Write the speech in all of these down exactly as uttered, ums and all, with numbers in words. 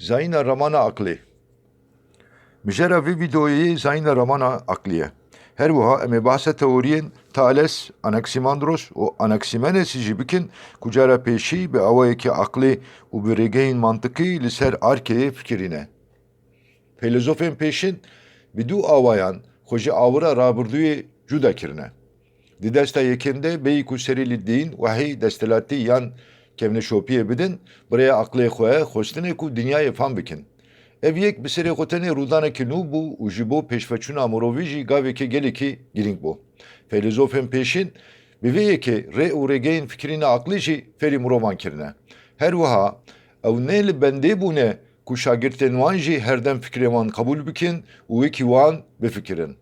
Zayîna ramana aqlê. Mijara vê vîdeoyê zayîna ramana aqlî ye. Her wiha em ê behsa teoriyên Thales, Anaximandros û Anaximenesî jî bikin ku cara pêşî bi awayekî aqlê û bi rêgehên mantiqî li ser arkeyê fikirîne. Feylezofên pêşîn bi du awayan xwe ji awira rabirdûyê cuda kirine. Di desta yekem de bêyî ku serî li dîn, wehî, desthilatî yan kevneşopiyê bidin, bi rêya aqlê xwe xwestinê ku dinyayê fam bikin. Ev yek bi serê xwe tenê rûdanekî nû bû û ji bo pêşveçûna mirovî jî gavekî gelekî girîng bû. Feylezofên pêşîn bi vê yekê rê û rêgehên fikirîna aqlî jî fêrî mirovan kirine. Her wiha ew ne li bendê bûne ku şagirtên wan jî herdem fikrê wan qebûl bikin û wekî wan bifikirin.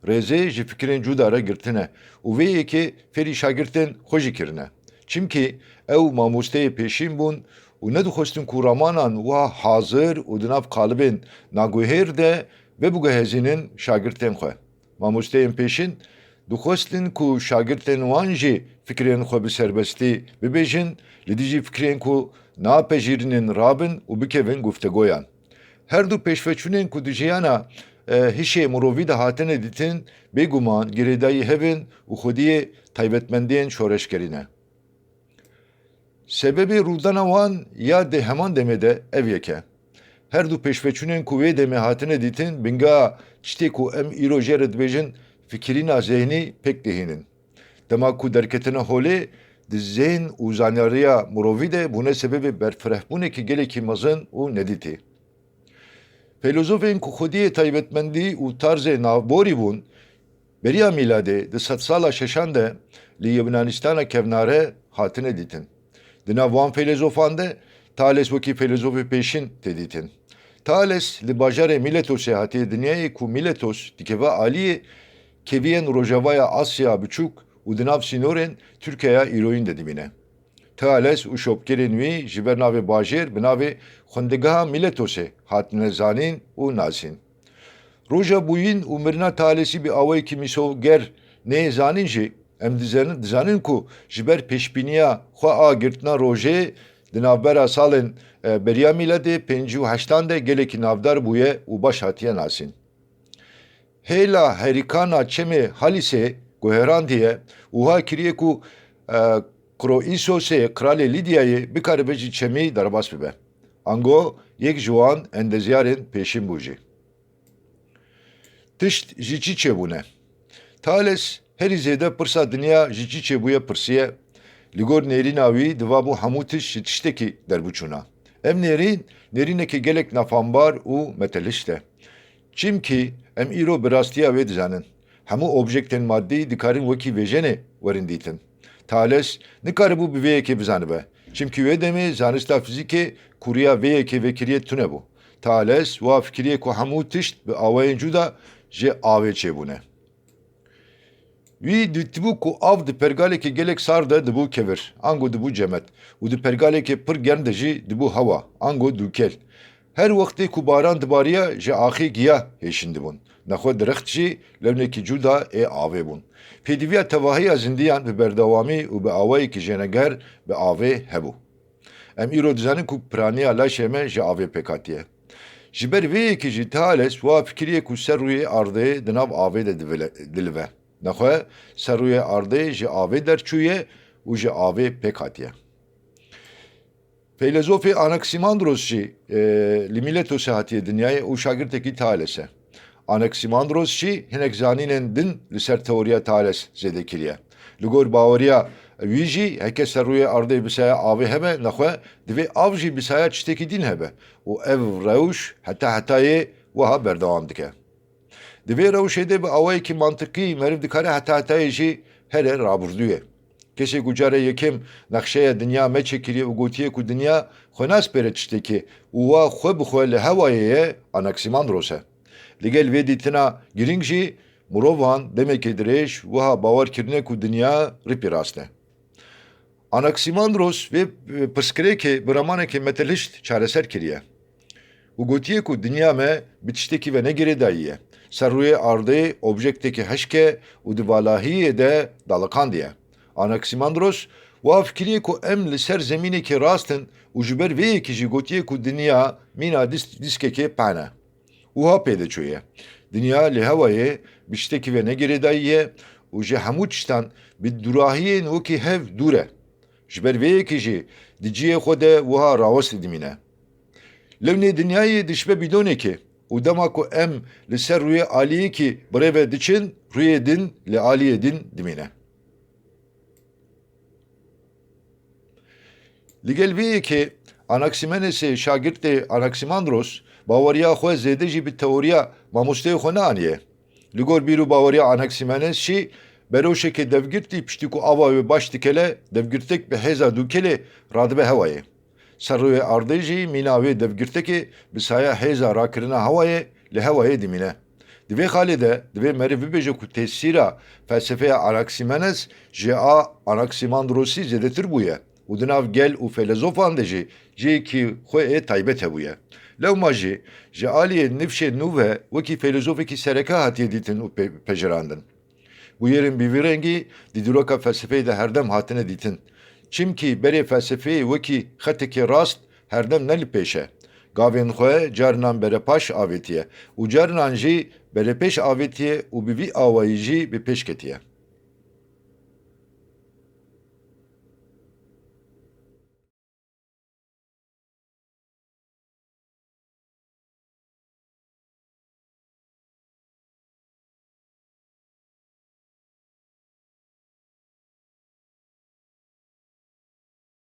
Rêzê ji fikrên cuda re girtine û vê yekê fêrî şagirtên xwe jî kirine. Çimkî ew mamosteyê pêşîn bûn û nedixwestin ku ramanan wiha hazir û di nav qalibên naguhêr de vebiguhezînin şagirtên xwe. Mamosteyên pêşîn dixwestin ku şagirtên wan jî fikrên xwe bi serbestî bibêjin, li dijî fikrên ku napejirînin rabin û bikevin guftegoyan. Her du pêşveçûnên ku di jiyana, e, hişê mirovî de hatine dîtin, bêguman girêdayî hev in û xwediyê taybetmendiyên şoreşgerî ne. Sebebê rûdana wan ya di heman demê de ev yek e. Her du pêşveçûnên ku wê demê hatine dîtin, bingeha tiştê ku em îro jê re dibêjin fikirîna zehnî pêk dihînin. Dema ku derketine holê, di zehn û zanyariya mirovî de bûne sebebê berfirehbûnekî gelekî mezin û nedîtî. Feylozofên ku xwediyê taybetmendî û tarzê navborî bûn, beriya mîladê di sedsala şeşan de li Yunanîstana kevnare hatine dîtin. Di nav wan feylezofan de Thales wekî feylezofê pêşîn tê dîtin. Thales li bajarê Miletosê hatiye dinyayê ku Miletos dikeve aliyê keviyên rojavaya Asya Biçûk û di nav sînorên Tirkiyeya îroyîn de dimîne. Thales û şopgerên wî ji ber navê bajêr bi navê Xwendegeha Miletosê hatine zanîn û nasîn. Roja bûyîn û mirina Thalesî bi awayekî mîsoger neyê zanîn jî, em dizanin, dizanin ku ji ber pêşbîniya xwe a girtina rojê di navbera salên, e, beriya mîladê pêncî û heştan de gelekî navdar bûye û baş hatiye nasîn. Hêla herikana çemê Halîsê guherandiye û wiha kiriye ku, e, Kroîsosê, qralê Lîdyayê, bikaribe ji çemî derbas bibe. Ango yek ji wan endezyarên pêşîn bû jî. Tişt ji çi çêbûne? Thales herî zêde pirsa dinya ji çi çêbûye pirsiye. Li gor nêrîna wî divabû hemû tişt ji tiştekî derbiçûna. Ev nêrîn, nêrînekî gelek nafambar û metelişt e. Çimkî em îro bi rastiya wê dizanin. Hemû objektên madî dikarin wekî vêjenê werin dîtin. Thales nikaribû bi vê yekê bizanibe. Çimkî wê demê zanista fizîkê kûriya vê yekê vekiriyê tune bû. Thales wa fikiriye ku hemû tişt bi awayên cuda ji avê çêbûne. Wî dîtibû ku av di pergalekî gelek sar de dibû kevir, ango dibû cemet û di pergalekê pir germ de jî dibû hewa, ango dûkel. Her wextê ku baran dibariya ji axê giya hêşin dibûn. Nexwe dirext jî lewnekî cuda ê avê bûn. Pêdiviya tevahiya zindiyan bi berdewamî û bi awayekî jêneger bi avê hebû. Em îro dizanin ku piraniya laşê me ji avê pêk hatiye. Ji ber vê yekê jî Thales wa fikiriye ku ser rûyê ardê di nav avê de divile-, dilive. Nexwe ser rûyê ardê ji avê derçûye û ji avê pêk hatiye. Feylezofê Anaximandros jî, e, li Miletosê hatiye dinyayê û şagirtekî Thales e. Anaximandros jî hinek zanînên din li ser teoriya Thales zêde kiriye. Li gor baweriya wî jî heke ser rûyê ardê bi saya avê hebe, nexwe divê av jî bi saya tiştekî din hebe û ev rewş heta hetayê wiha berdewam dike. Di vê rewşê de bi awayekî mantiqî meriv dikare heta hetayê jî here rabirdûyê. Kesê ku cara yekem nexşeya dinya me çêkiriye û gotiye ku dinya xwe naspêre tiştekê û wa xwe bi xwe li hewayê ye, Anaximandros e. Li gel vê dîtina girîng jî mirovan demekê dirêj wiha bawer kirine ku dinya ripî rast e. Anaximandros vê, e, pirsgirêkê bi ramanekê metelişt çareser kiriye û gotiye ku dinya me bi tiştekî ve ne girêdayî ye. Ser rûyê ardê objektekî hişk e û di valahiyê de daliqandiye. Anaximandros Wiha fikiriye ku em li ser zemînekê rast in û ji ber vê yekê jî gotiye ku dinya mîna disk-, dîskekê pan e. Wiha pê de çûye. Dinya li hewayê bi tiştekî ve ne girêdayî ye û ji hemû tiştan bi dûrahiyên wekî hev dûr e. Ji ber vê yekê jî di cihê xwe de wiha rawestî dimîne. Lewnê dinyayê dişibe bîdonekê û dema ku em li ser rûyê aliyekî bi rê ve diçin, rûyê din li aliyê din dimîne. Li gel vê yekê Anaximenesê şagirtê Anaximandros baweriya xwe zêde jî bi teoriya mamosteyê xwe neaniye. Li gor bîr û baweriya Anaximenes jî beroşekê devgirtî piştî ku ava wê baş dikele, devgirtek bi hêza dûkelê radibe hewayê. Ser rûyê ardê jî mîna wê devgirtekê bi saya hêza rakirina hewayê li hewayê dimîne. Di vê xalê de divê meriv bibêje ku tesîra felsefeya Anaximenes ji a Anaximandrosî zêdetir bûye û di nav gel û feylezofan de jî cihekî xwe ê taybet hebûye. Lewma jî ji aliyê nifşê nû ve wekî feylezofekî sereke hatiye dîtin û pê-, pejirandin. Bûyerên bi vî rengî di dîroka felsefeyê de herdem hatine dîtin. Çimkî berê felsefeyê wekî xetekê rast herdem ne li pêş e. Gavên xwe carinan berepaş avêtiye û carinan jî berepêş avêtiye û bi vî awayî jî bi pêş ketiye.